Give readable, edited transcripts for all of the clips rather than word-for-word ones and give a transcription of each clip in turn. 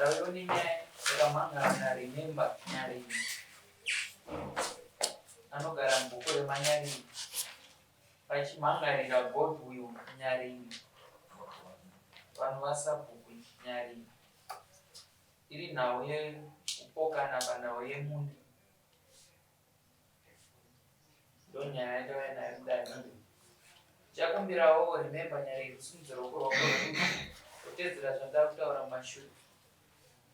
Tauyo nenyaya yakamhan'ara naRemember Nyarini anogara mubhuku reManyarini vachimhan'arira Godwill Nyarini vanova sabhuku Nyarini. Iri nhau yekupokana panhau yemunda. Ndonyaya yatauya nayo mudare. Chakumbirawo remember nyaya iyi kusimudza ruoko rwako rwerudyi wotedzera zvandakutaura mumashure.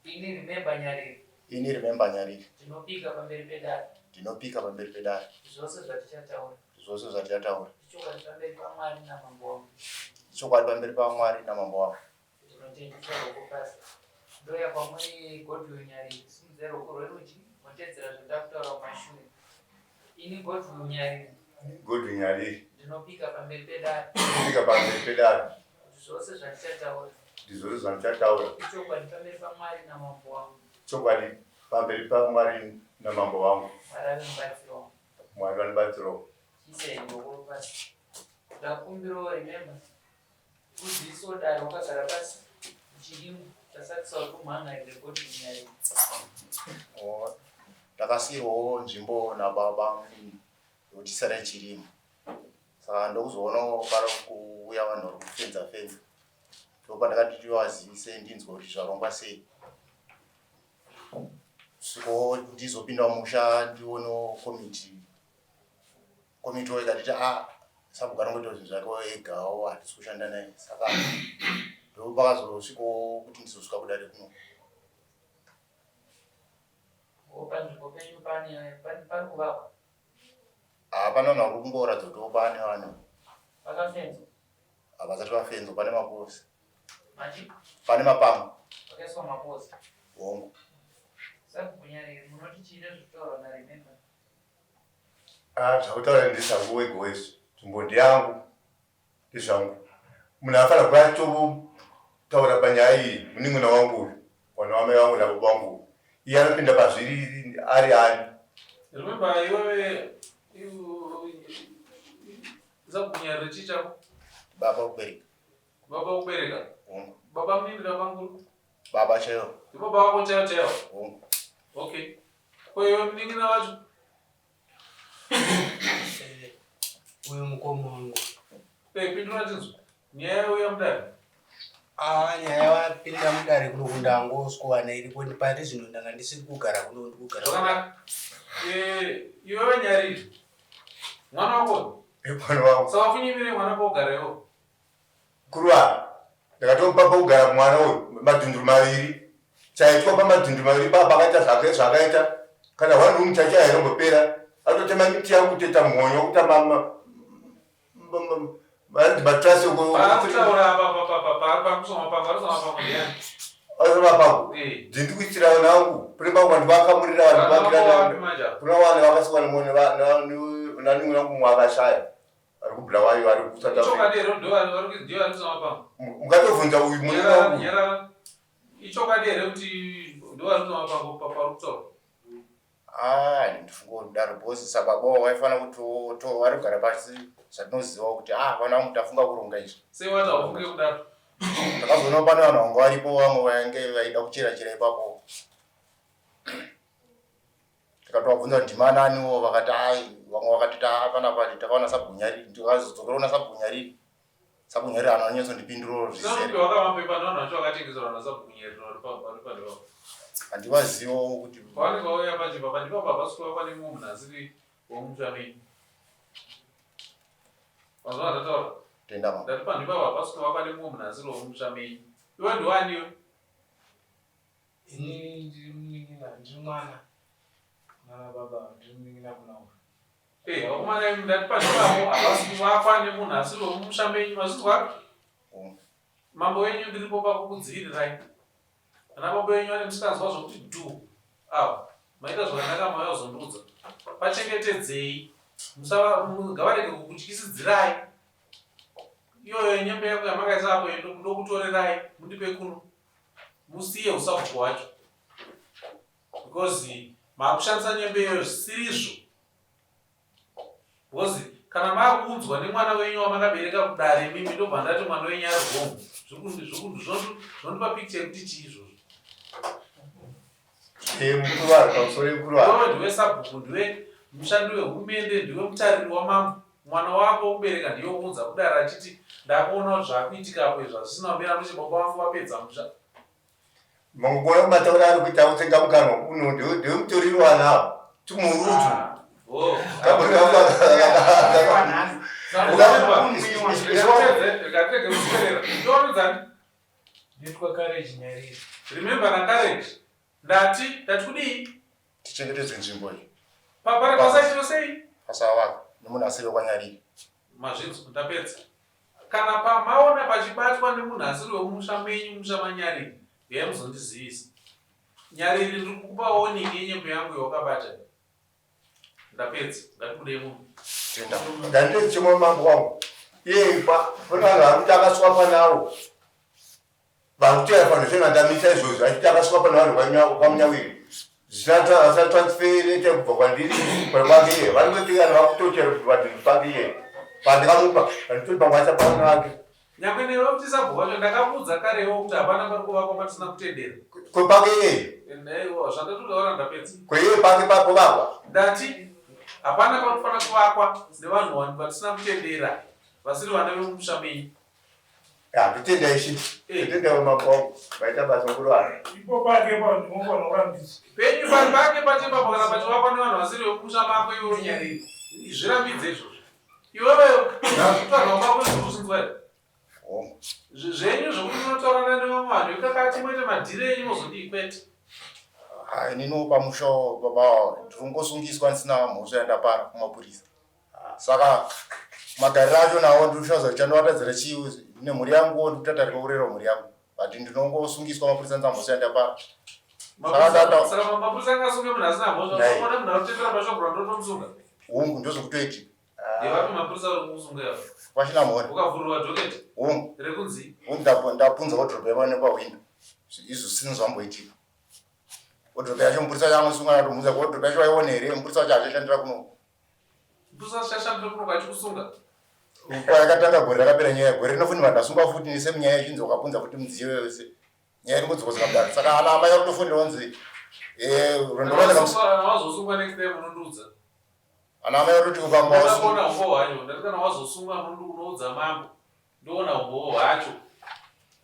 Ini remember Nyariri. Ini remember Nyariri. Ndinopika pamberi pedare. Ndinopika pamberi pedare. Zvose zvatichataura. Zvose zvatichataura. Ichokwadi pamberi paMwari namambo wangu. Ichokwadi pamberi paMwari namambo wangu. Ndinotendisa ruoko pasi. Ndoya kwamuri Godwill Nyariri. Simudzai ruoko rwerudyi motedzera zvandakutaura kumashure. Ini Godwill Nyariri. Godwill Nyariri. Ndinopika pamberi pedare. Ndinopika pamberi pedare. Kuti zvose zvandichataura. Kuti zvose zvandichataura. Ichokwadi pamberi paMwari namambo wangu. Chokwadi pamberi paMwari namambo wangu. Mwari ave mubatsiri wangu. Mwari vanobatsirawo. Chiisai ruoko pasi. Ndakumbirawo remember. Uzivisewo dare wakagara pasi muchidimbu chasakisa kuti umhan'arire Godwin Nyariro. Oh, ndakasiirwawo nzvimbo nababa yekuti isara ichirima saka ndokuzoonawo pari kuuya vanhu vari kufenza fenza ndopandakati tivazivise ndinzwe kuti zvarongwa sei sviko ndizopinda musha ndionewo komiti Komiti wo ikatiti a ah, sabhuku anongoita zvinhu zvake egawo hatisi kushanda naye saka ndopakazosvikawo kuti ndizosvika kudare kuno. Panzvimbo penyu pane pari kuvakwa? Hapana vanhu vari kungoratidza kuti pane vanhu. Pakafenzwa? Havasati vafenzwa, pane maposi. Machi? Pane mapango. Pakaiswa maposi? Hongu. Sabhuku Nyariri munoti chii nezvekutaurwa naRemember? Ah, zvakutaura ndezvangu wega wese. Nzvimbo ndeyangu, ndezvangu. Munhu afanira kuva atotaura panyaya iyi munin'ina wangu uyu, mwana wamai vangu nababa vangu uyu. Iye anopinda pazviri ari ani. Remember iwewe zakunyarira chii chako? Baba kubereka. Baba kubereka? Hongu. Baba munini kana bamukuru? Baba chaivo. Ndibaba wako chaivo chaivo? Hongu. Okay. Ko iwe munin'ina wacho? Eh, uyo mukoma wangu. Eh, pindura tinzwe. Nyaya yauya mudare. Ah, nyaya wapinda mudare kuno kundangoswana iripo pari zvino ndanga ndisiri kugara kuno ndikugara. Zvakanaka. Eh, iwewe Nyariri. Mwana wako? Eh, mwana wangu. Saka funyimire mwana pogara iwo. Kuruwa ndakatomupa pekugara mwana uyu madhunduru maviri chaitwa pamadhunduru maviri baba akaita zvake zvakaita kana one room chaicho hainombopera atotema miti yangu kutoita mhonyo kuita matrasi mapango ndindikuitira vana vangu kune pangu vandivakamurira vandivakira kuna vana vakasikwa nanun'una vangu mumwe akashaya Ari kuBulawayo ari kuSouth Africa. Ichokwadi here ndo vari vari ndiyo vari kusama pangu. Mukatobvunza uyu murume Nyarara wangu. nyarara. Ichokwadi here kuti ndo vari kusama pangu pa pari kutaura. Ah, ndifunga kudaro because sababa waifanira kuti to vari kugara pasi zvatinoziva kuti ah vana vangu tafunga kuronga izvi. Sei wati haufunge kudaro? Ndakazoona pane vanhu vanga varipo vamwe vainge vaida kuchera chera ipapo. Tikatovabvunza kuti ndimani aniwo vakati ai vamwe vakati panapa takaona sabhunyariri ndikazodzokera ona sabhunyariri sabhunyariri anhu anonyatsondipindurawo zvizere handivazivawo kuti pavanenge vauya pachimba pandipa pavasi kuvakwa nemumwe munhu asiri womusha menyu mazuva andataura tenda mama ndati pandipa pavasi kuvakwa nemumwe munhu asiri womusha menyu iwe ndiwaniwe Ini ndiri munin'ina, ndiri mwana nana baba, ndiri munin'ina kuna uyu. Eh, vakomana imi ndati pandipapo havasi kuvakwa nemunhu asiri wemumusha menyu mazvinzwa? Mambo wenyu ndiripo pakukudzivirirai. Ana baba wenyu vane musikanzwa zvokuti dhu ava maita zvakanaka mauya kuzondiudza. Pachengetedzei. Musava ngavarege kukutyisidzirai. Iyoyo nyembe yangu yamakaisa apo ndokutorerai mundipe kuno. Musiye husabhuku hwacho because maakushandisa nyembe iyoyo zvisirizvo because kana maakuunzwa nemwana wenyu wamakabereka kudare imimi ndobva ndati mwana wenyu ari wrong zvondipa picture yekuti chii izvozvo. Mukuru waro pamusoro yemukuru waro. Iwewe ndiwe sabhuku, ndiwe mushandi wehurumende, ndiwe mutariri wamambo. Mwana wako wokubereka ndiye wokuunza kudare achiti ndakuona kuti zvakuitika apo izvi hazvisina kumira mushe baba vangu vapedza musha. Mangogona kumataura ari kuita kutsenga mukanwa uno ndiwe mutoriro wanawo tumurutu. Ah, oh. Nditwa Courage Nyariri. Remember na Courage. Ndati, ndati kudii? Tichengetedze nzvimbo iyi. Papara pasaitiro sei? Pasavaka nemunhu asiri wekwaNyariri. Mazvinzwa, ndapedza. Kana pamaona pachibatwa nemunhu asiri wemumusha menyu mumusha maNyariri, huyai muzondizivisa. Nyariri ndiri kukupa warning yenyembe yangu yawakabata. Ndapedza, ngatibudei muno. Tenda. Ndandine chimwe mambo wangu. Iye pa pane vanhu vari kuti akaswapa nawo. Vari kuteera fanhu zvenga ndamisa izvozvo achiti akaswapa navanhu kwamunyawiri. Zvisina transfer letter kubva kwandiri kana kwake iye. Vari kuti kana vakutochera vanhu pake iye. Pandikamupa, anditoti pamwe achapa wake. Nyangwe newe kuti sabhuku wacho ndakakuudza karewo kuti hapana pari kuvakwa patisina kutendera. Ko pake iye? Ndaiwa zvandatotaura ndapedza. Ko iye pake papovakwa? Ndati hapana panofanira kuvakwa nevanhu vatisina kutendera vasiri vana vemumusha menyu. Ya, ndotenda ishi. Ndotenda mambo wangu. Vaita basa mukuru wangu. Ipo pake pa ndinofana kurambidza. Penyu pari pake pache papo kana pachivakwa nevanhu vasiri vemumusha mako iwe unyariri. Zvirambidze izvozvo. Iwewe kutaura kwako zvikuzinzwa here? Zvenyu zvekuti munotaurana nevamwe vanhu ikakati moite madhiri enyu mozodii kwete. Inini pamusha baba ndinongosungiswa ndisina mhosva yandapara kumapurisa. Saka magariro acho nawo ndikushaza kuti chandovatadzira chii nemhuri yangu ndikutatarika kurera mhuri yangu but ndinongosungiswa mapurisa ndisina mhosva yandapara. Saka mapurisa angasunge munhu asina mhosva, unoona munhu arikutendera pashop ndotomusunga. Hongu ndozvekutoitika. Ndevapi mapurisa vari kukusunga ivo? Kwachina mhori. Ukavhurirwa docket? Hongu. Rekunzi? Hongu ndapunza wardrobe yavo nepahwindo. Izvo zvisina zvamboitika. Wardrobe yacho mupurisa wacho angosunga akatomubvunza kuti wardrobe yacho waiona here? Mupurisa wacho achashandira kuno. Mupurisa achashandira kuno achikusunga? Yakatanga gore rakapera nyaya gore rino futi vandasungwa futi nesame nyaya yechinzi wakapunza futi mudziyo yose. Nyaya iri kudzokodzeka kudaro. Saka ana amai vakutofonera vanzi eh rwendo rwandakamusungwa. Wazosungwa next time unondiudza. Ana amai vatoti ukamba wasungwa. Ndakaona humbowo hwacho. Ndati kana wazosungwa unoudza mambo. Ndoona humbowo hwacho.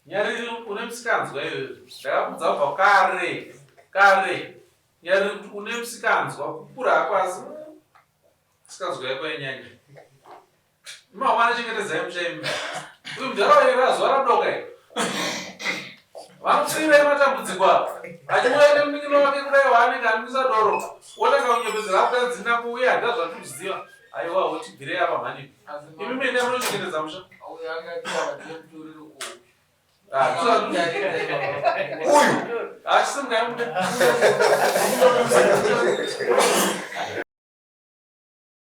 Nyariri une musikanzwa iwewe. Ndakakudza kubva kare. Kare. Nyariri kuti une musikanzwa kukura hako asi musikanzwa yako yanyanya. Mama chengetedzai musha imi. Uyu mudhara waira zuva radoka iri. Vanotsivirai matambudziko apa. Achiuya nemunin'ina wake kudai waanenge anwisa doro. Wotanga kunyepedzera akuda dzina kuuya handina zvatikuziva. Aiwa wotibvirei apa mhani. Imi mene munochengetedza musha. Uyu. Achisimukai mude.